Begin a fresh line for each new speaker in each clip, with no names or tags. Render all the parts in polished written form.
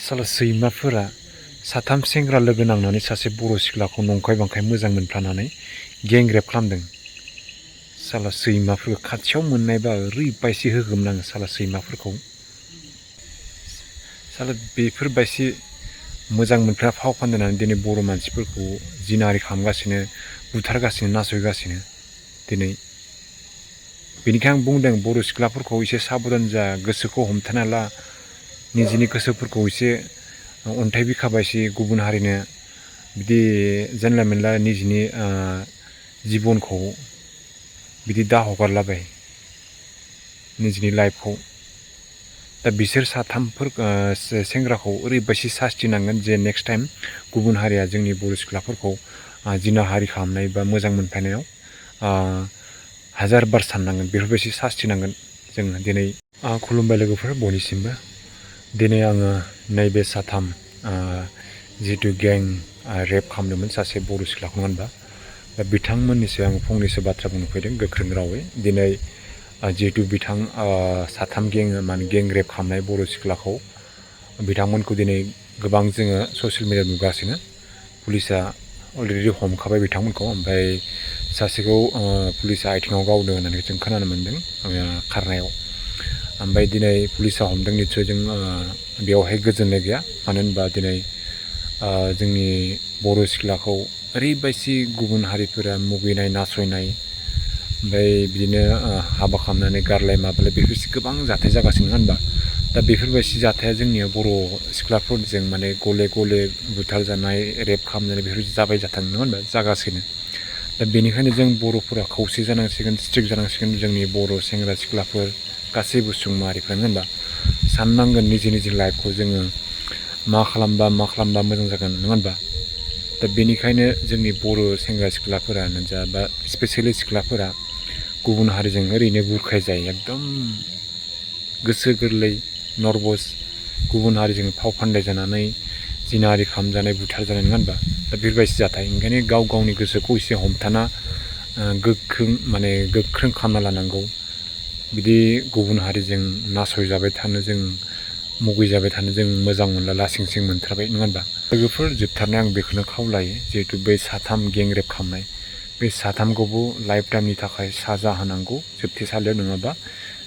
साला सैमाफोरा साथाम सेंग्रा लोगो नांनानै सासे बर' सिख्लाखौ नंखाय बांखाय मोजां मोनफ्लानानै गेंरेप खालामदों। साला सैमाफोरखौ खाथियाव मोननायबा ओरैबायसि होगोमनाङो साला सैमाफोरखौ। साला बेफोरबायसि मोजां मोनफ्ला फाव फान्दायनानै दिनै बर' मानसिफोरखौ जिनाहारि खालामगासिनो, बुथारगासिनो, नासयगासिनो दिनै। बेनिखायनो आं बुंदों बर' सिख्लाफोरखौ एसे साबधान जा, गोसोखौ हमथाना ला, निजिनि गोसोफोरखौ एसे अन्थाइ बिखाबायसि गुबुन हारिनो बिदि जानला मोनला निजिनि जिबनखौ बिदि दा हगारलाबाय, निजिनि लाइफखौ। दा बिसोर साथामफोर सेंग्राखौ ओरैबायसि सास्ति नांगोन जे नेक्स्ट टाइम गुबुन हारिया जोंनि बर' सिख्लाफोरखौ जिनाहारि खालामनाय बा मोजां मोनफायनायाव हाजार बार साननांगोन, बेफोरबायदि सास्ति नांगोन जोङो दिनै। खुलुमबाय लोगोफोर बयनिसिमबो। दिनै आङो नैबे साथाम जितु गें रेप खालामदोंमोन सासे बर' सिख्लाखौ, नङा होनबा? दा बिथांमोननिसो आं फंनैसो बाथ्रा बुंनो फैदों गोख्रों रावै। दिनै जिहेतु बिथां साथाम गें रेप खालामनाय बर' सिख्लाखौ, बिथांमोनखौ दिनै गोबां जोङो ससियेल मिडियायाव नुगासिनो। पुलिसा अलरेडि हमखाबाय बिथांमोनखौ, ओमफ्राय सासेखौ पुलिसा आथिङाव गावदों होननानै जों खोनानो मोन्दों खारनायाव। ओमफ्राय दिनै पुलिसा हमदों, निस्सय जों बेवहाय गोजोननाय गैया। मानो होनबा दिनै जोंनि बर' सिख्लाखौ ओरैबायसि गुबुन हारिफोरा मुगैनाय, नासयनाय, ओमफ्राय बिदिनो हाबा खालामनानै गारलाय माबालाय बेफोरसो गोबां जाथाय जागासिनो, नङा होनबा? दा बेफोरबायदि जाथाया जोंनिया बर' सिख्लाफोरजों माने गले गले बुथारजानाय, रेप खालामजानाय बेफोरबायदि जाबाय थादों, नङा होनबा? जागासिनो। दा बेनिखायनो जों बर'फोरा खौसे जानांसिगोन, स्ट्रिक्ट जानांसिगोन। जोंनि बर' सेंग्रा सिख्लाफोर गासैबो सुबुं माहारिफ्रानो, होनबा साननांगोन निजि निजि लाइफखौ जोङो मा खालामबा मोजां जागोन, नङा होनबा? दा बेनिखायनो जोंनि बर' सेंग्रा सिख्लाफोरानो जा बा स्पेसियेलि सिख्लाफोरा गुबुन हारिजों ओरैनो बुरखाय जायो, एकदम गोसो गोरलै नर्भस, गुबुन हारिजों फाव फान्दाय जानानै जिनाहारि खालामजानाय, बुथारजानाय, नङा होनबा? दा बेफोरबायदि जाथाय। ओंखायनो गाव गावनि गोसोखौ एसे हमथाना गोख्रों खालामना लानांगौ। बिदि गुबुन हारिजों नासयजाबाय थानो, जों मुगैजाबाय थानो जों मोजां मोनला, लासिं सिं मोनथारबाय, नङा होनबा? लोगोफोर जोबथारनाय आं बेखौनो खावलायो, जिहेतु बै साथाम गें रेप खालामनाय बे साथामखौबो लाइफ टाइमनि थाखाय साजा होनांगौ जोबथेसालियाव, नङाबा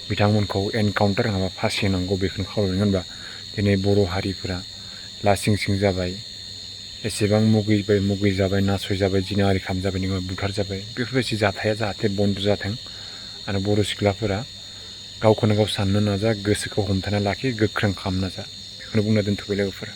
बिथांमोनखौ एनकाउन्टार नङाबा फासि होनांगौ, बेखौनो खावलायो, नङा होनबा? दिनै बर' हारिफोरा लासिं सिं जाबाय, एसेबां मुगैजाबाय, नासयजाबाय, जिनाहारि खालामजाबाय, नङा बुथारजाबाय। बेफोरबायदि जाथाया जाहाथे बन्द जाथों आरो बर' सिख्लाफोरा गावखौनो गाव साननो नाजा, गोसोखौ हमथाना लाखि, गोख्रों खालामनो नाजा। बेखौनो बुंना दोनथ'बाय लोगोफोर।